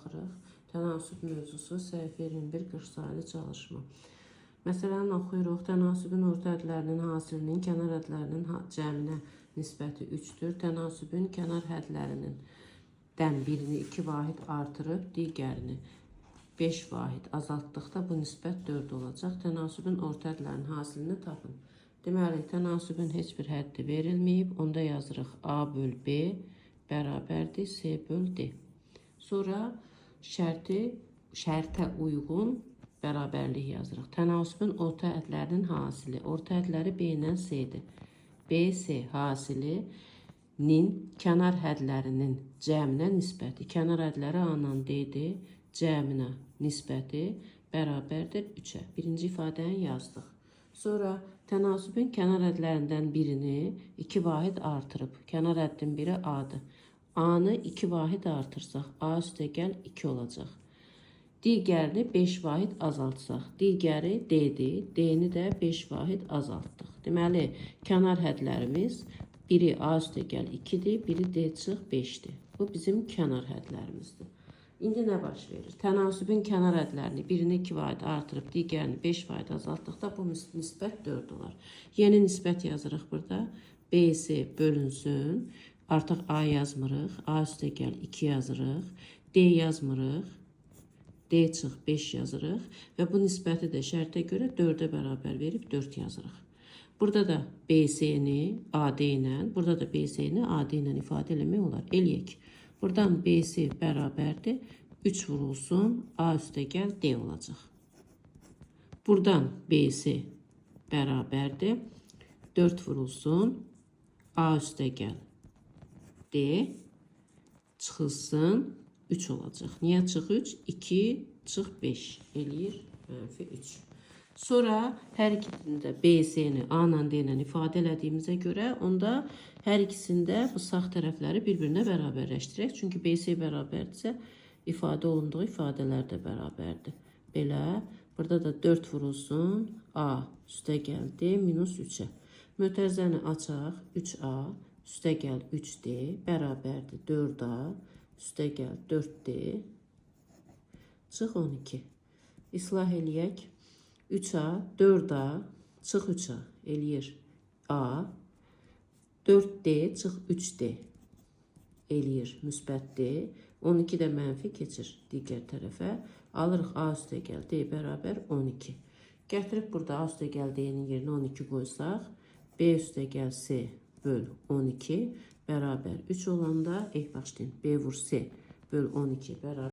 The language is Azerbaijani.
Baxırıq. Tənasüb mövzusu səhifə 21 40 saylı çalışma. Məsələni oxuyuruq. Tənasübün orta hədlərinin hasilinin kənar hədlərinin cəminə nisbəti 3-dür. Tənasübün kənar hədlərinin dən birini 2 vahid artırıb, digərini 5 vahid azaltdıqda bu nisbət 4 olacaq. Tənasübün orta hədlərinin hasilini tapın. Deməli, tənasübün heç bir həddi verilməyib. Onda yazırıq A böl B bərabərdir C böl D. Sonra şərtə uyğun bərabərlik yazırıq. Tənasübün orta hədlərinin hasili. Orta hədləri B ilə C-dir. BC hasilinin kənar hədlərinin cəminə nisbəti. Kənar hədləri A ilə D-dir. Cəminə nisbəti bərabərdir 3-ə. Birinci ifadəni yazdıq. Sonra tənasübün kənar hədlərindən birini 2 vahid artırıb. Kənar həddin biri A-dır. A-nı 2 vahid artırsaq, A üstəgəl 2 olacaq. Digərini 5 vahid azaltsaq, digəri D-dir. D-ni də 5 vahid azaltdıq. Deməli, kənar hədlərimiz biri A üstəgəl 2-dir, biri D çıx 5-dir. Bu bizim kənar hədlərimizdir. İndi nə baş verir? Tənasübün kənar hədlərini birini 2 vahid artırıb, digərini 5 vahid azaltdıqda bu nisbət 4 olar. Yeni nisbət yazırıq burada. BC bölünsün. Artıq A yazmırıq. A üstəgəl 2 yazırıq. D yazmırıq. D çıx 5 yazırıq və bu nisbəti də şərtə görə 4-ə bərabər verib 4 yazırıq. Burada da BC-ni AD ilə, burada da BC-ni AD ilə ifadə eləmək olar. Eləyək. Buradan BC bərabərdir. 3 vurulsun, A üstəgəl D olacaq. Buradan BC bərabərdir. 4 vurulsun, A üstəgəl D çıxılsın 3 olacaq. Niyə çıx 3? 2 çıx 5 eləyir mənfi 3. Sonra hər ikisində BC-ni A ilə D ilə ifadə elədiyimizə görə onda hər ikisində bu sağ tərəfləri bir-birinə bərabərləşdirək. Çünki BC bərabərdirsə ifadə olunduğu ifadələr də bərabərdir. Belə burada da 4 vurulsun A üstəgəl D minus 3-ə. Mötərizəni açaq 3A üstəgəl 3D bərabərdir 4A üstəgəl 4D çıx 12. İslah eləyək. 3A, 4A, çıx 3A eləyir A. 4D çıx 3D eləyir müsbət D. 12 də mənfi keçir digər tərəfə. Alırıq A üstəgəl D bərabər 12. Gətirib burada A üstəgəl D-nin yerinə 12 qoysaq, B üstəgəl C böl 12 bərabər 3 olanda, bağışlayın, B vur C böl 12 bərabər